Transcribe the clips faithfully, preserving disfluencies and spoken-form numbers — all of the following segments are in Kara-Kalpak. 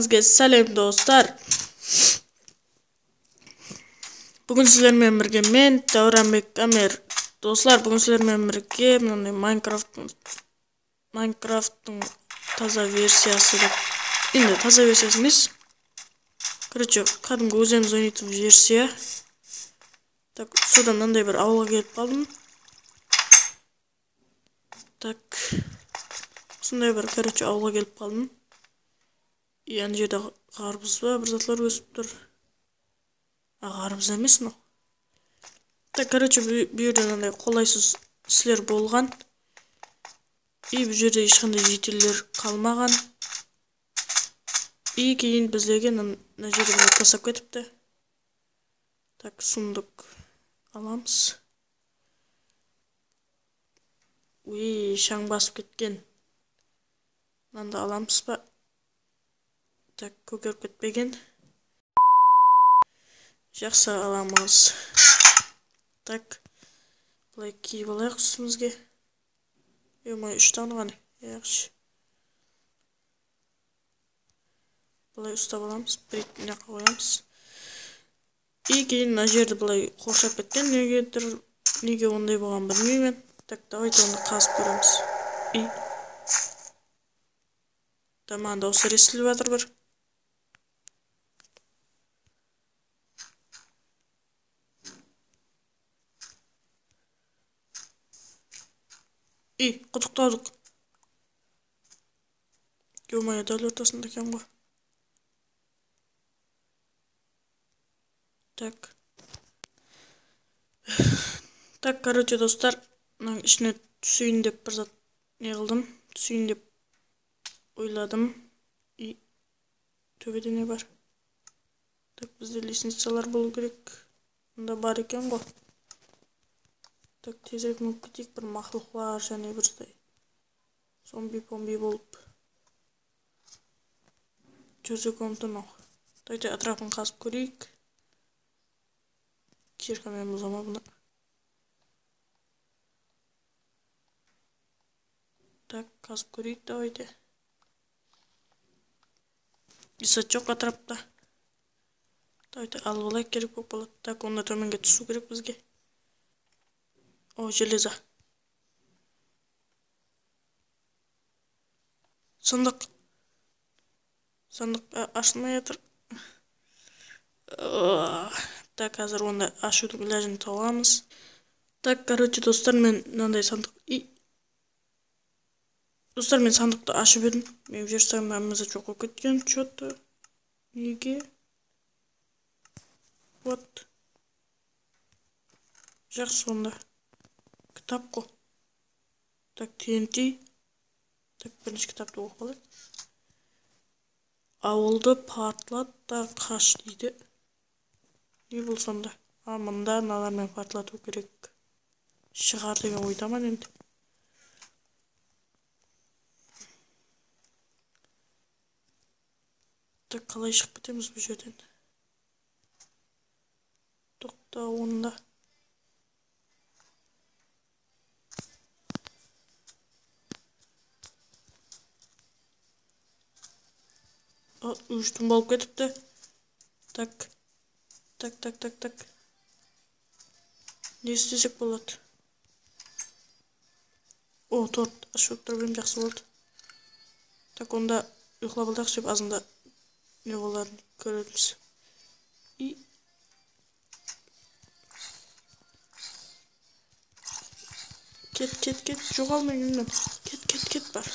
Sizge sálem, dostlar. Búgin sizler menen birge men, Dáwranbek Amer. Dostlar, búgin sizler menen birge mınanday Minecraft, Minecrafttıń taza versiyası dep. Endi taza versiyası emes. Короче, kádimgi ózlerimiz oynaytuǵın versiya. Tak, sodan mınanday bir awılǵa kelip qaldım. Tak. Usınday bir, короче, awılǵa kelip qaldım. I, ana jerde ǵarbız ba, bir zatlar ósip tur. A, ǵarbız emes mınaw. Tak, короче, bu, bu jerde mınanday qolaysız isler bolǵan. I, bu jerde hesh qanday jiteller qalmaǵan. I, keyin bizlerge mına, mına jerde bir taslap ketipti. Tak, sundıq alamız. Uy, shań basıp ketken. Mınandı alamız ba? Tak, kókerip ketpegen. Jaqsı, alamız. Tak, bılay kiyip alayıq ústimizge. Ё-моё, úsh dana ǵana. Yaqshı. Bılay uslap alamız, bir mına jaqqa qoyamız. I, keyin mına jerdi bılay qorshap ketken, negedur, nege onday bolǵanın bilmeymen. Tak, давайте onı qazıp kóremiz. I. Tamam, dawıslar esitilip atır bir. I, qudıq tawdıq. Ё-моё, dál ortasında eken ǵoy. Tak. Tak, короче, dostlar, mınanıń ishine túseyin dep bir zat ne qıldım. Túseyin dep oyladım. I, tóbede ne bar? Tak, bizde lestnicalar bolıw kerek. Mında bar eken ǵoy. Tak, tezirek minip keteyik, bir maqluqlar jáne bir zat. Zombi-pombi bolıp. Júzip ondı mınaw. Давайте átirapın qazıp kóreyik. Kirka menen buzama bunı. Tak, qazıp kóreyik, давайте. Esat joq átirapta. Давайте alıp alayıq, kerek bolıp qaladı. Tak, onda tómenge túsiw kerek bizge. O, железо. Sandıq. Sandıq, a, ashılmay atır. Tak, házir onı ashıwdıń ilajın tabamız. Tak, короче, dostlar, men mınanday sandıq, i, dostlar, men sandıqtı ashıp edim. Meniń verstakim hámme zat joq bolıp ketken, что-то. Nege? Вот. Jaqsı onda. Kitap ǵo. Tak, T N T. Tak, birinshi kitaptı oqıp alayıq. Awıldı partlat da qash deydi. Ne bul sonda? A, mında mınalar menen partlatıw kerek. Shıǵar degen oydaman endi. Tak, qalay shıǵıp ketemiz bul jerden? Toqta, onda. A, úsh tumbal ketipti. Tak. Tak, tak, tak, tak. Ne istesek boladı? O, tort ashıp turıp edim, jaqsı boldı. Tak, onda uyıqlap alayıq, sóytip azında ne boların kórermiz. I. Ket, ket, ket, joǵalmay, endi. Ket, ket, ket, bar.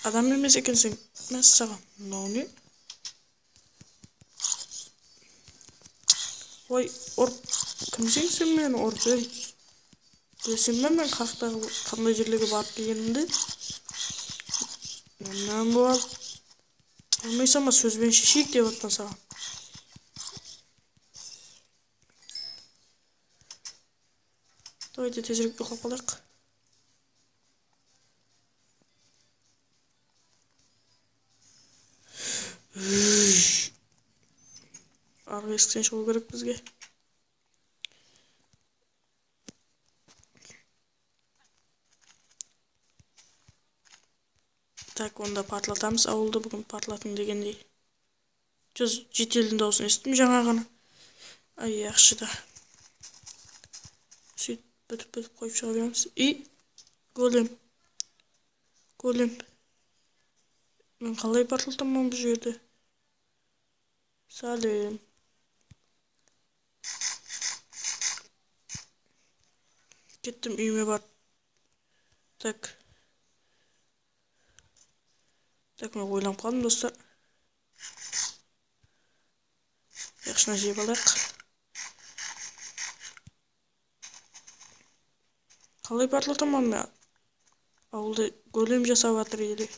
Adam emes ekenseń, mássaǵan. Mınaw ne? Oy, urıp, kimseń sen meni urıp, ey? Bileseń be men qaqtaǵı qanday jerlerge barıp kelgenimdi? Onnan bol. Bilmeyseń be, sóz benen shesheyik dep atpan saǵan. Давайте tezirek uyıqlap qalayıq. Arǵı esikten shıǵıw kerek bizge. Tak, onda partlatamız awıldı búgin, partlatıń degendey. Jaz, jeteldiń dawısın esittim jańa ǵana. Ay, yaqshı da. Sóytip, bitip, bitip qoyıp shıǵa beremiz. I, golem. Golem. Men qalay partlataman bul jerde? Sálem. Kettim úyime barıp. Tak. Tak, men oylanıp qaldım, dostlar. Yaqshına jep alayıq. Qalay partlataman men? Awılda golem jasap atır ele.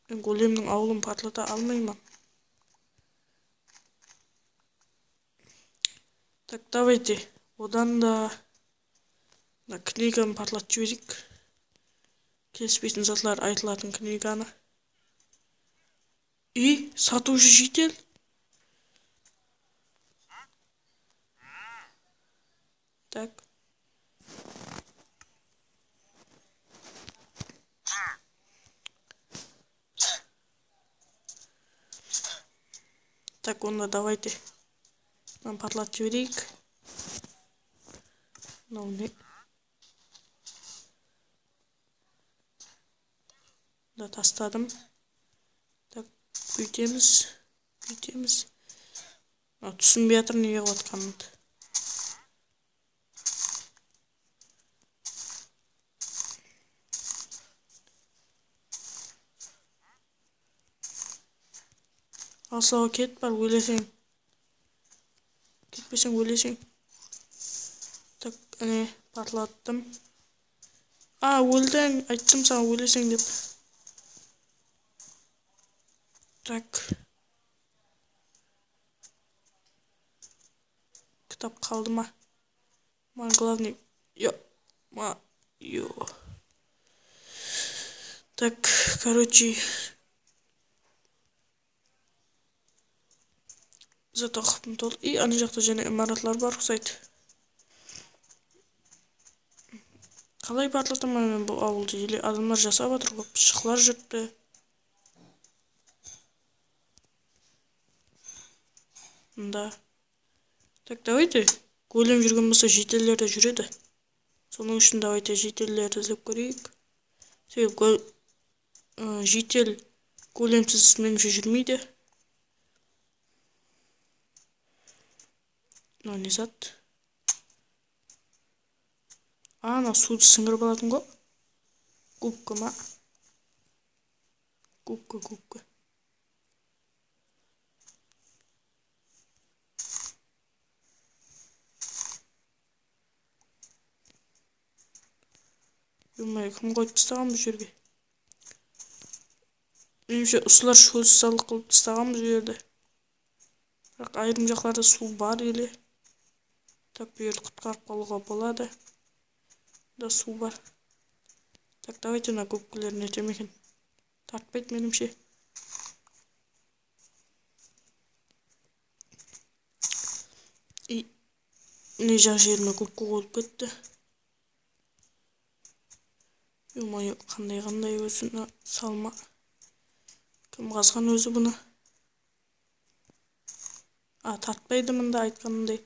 Men golemniń awılın partlata almayman. Tak, davayte. Odan da mına kniganı parlatıp jibereyik. Kelispeytin zatlar aytılatın kniganı. I, satıwshı jitel. Tak. Tak, onda davayte. Mınanı parlatıp jibereyik. Mınaw ne? Da tastadım. Tak, búytemiz, búytemiz. Mına túsinbey atır nege qılıp atqanımdı. Aslaw, ketip bar, óleseń. Ketpeseń, óleseń. Tak, áne, partlattım. A, óldiń, ayttım saǵan, óleseń dep. Tak. Kitap qaldı ma? Ma, главный. Yo. Ma, yo. Tak, короче. Zato qıpım toldı. I, ana jaqta jáne imaratlar bar uqsaydı. Qalay partlataman men bul awıldı? Ele adamlar jasap atır, kóp pıshıqlar júripti. Mında. Tak, davayte. Golem júrgen bolsa, jiteller de júredi. Sonıń ushın davayte jitellerdi izlep kóreyik. Sebebi gol-, ı, jitel golemsiz, menimshe, júrmeydi. Mınaw ne zat? A, mınaw suwdı sińirip alatın ǵo. Gubka ma? Gubka, gubka. Yo-moyo, kim qoyıp tastaǵan bul jerge? Menimshe, usılar shólsizalıq qılıp tastaǵan bul jerdi. Biraq ayırım jaqlarda suw bar ele. Tak, bul jerdi qutqarıp qalıwǵa boladı. Da suw bar. Tak, davayte, mına gubkalar netem eken. Tartpaydı, menimshe. I, ne jaq jerime gubka qoyılıp ketti. Yo-moyo, qanday, qanday ózi mına salma. Kim qazǵan ózi bunı? A, tartpaydı mında, aytqanımday.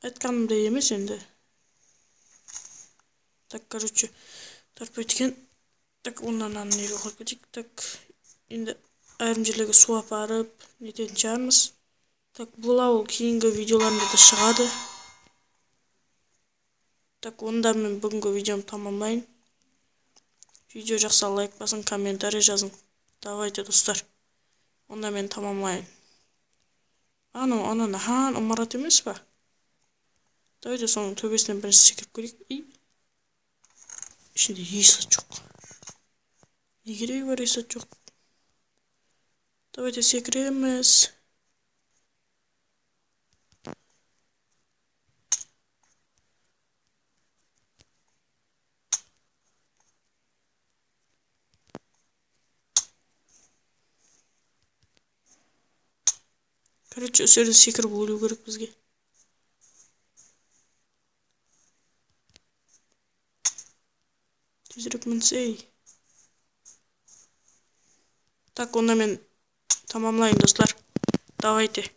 Aytqanımday emes endi. Tak, короче, tartpaydı eken. Tak, onnan anı nege qoyıp keteyik. Tak, endi ayırım jerlerge suw aparıp netetin shıǵarmız. Tak, bul awıl keyingi videolarımda da shıǵadı. Tak, onda men búgingi videomdı tamamlayın. Video jaqsa, layk basıń, kommentariy jazıń. Davayte, dostlar. Onda men tamamlayın. Anaw, anaw, nahan imarat emes pa? Davayte, sonıń tóbesinen birinshi sekirip kóreyik. Iy. Ishinde hesh zat joq. Ne keregi bar, hesh zat joq. Davayte, sekiremiz. Короче, usı jerden sekirip óliw kerek bizge. Tezirek minsey. Tak, onda men tamamlayın, doslar. Davayte.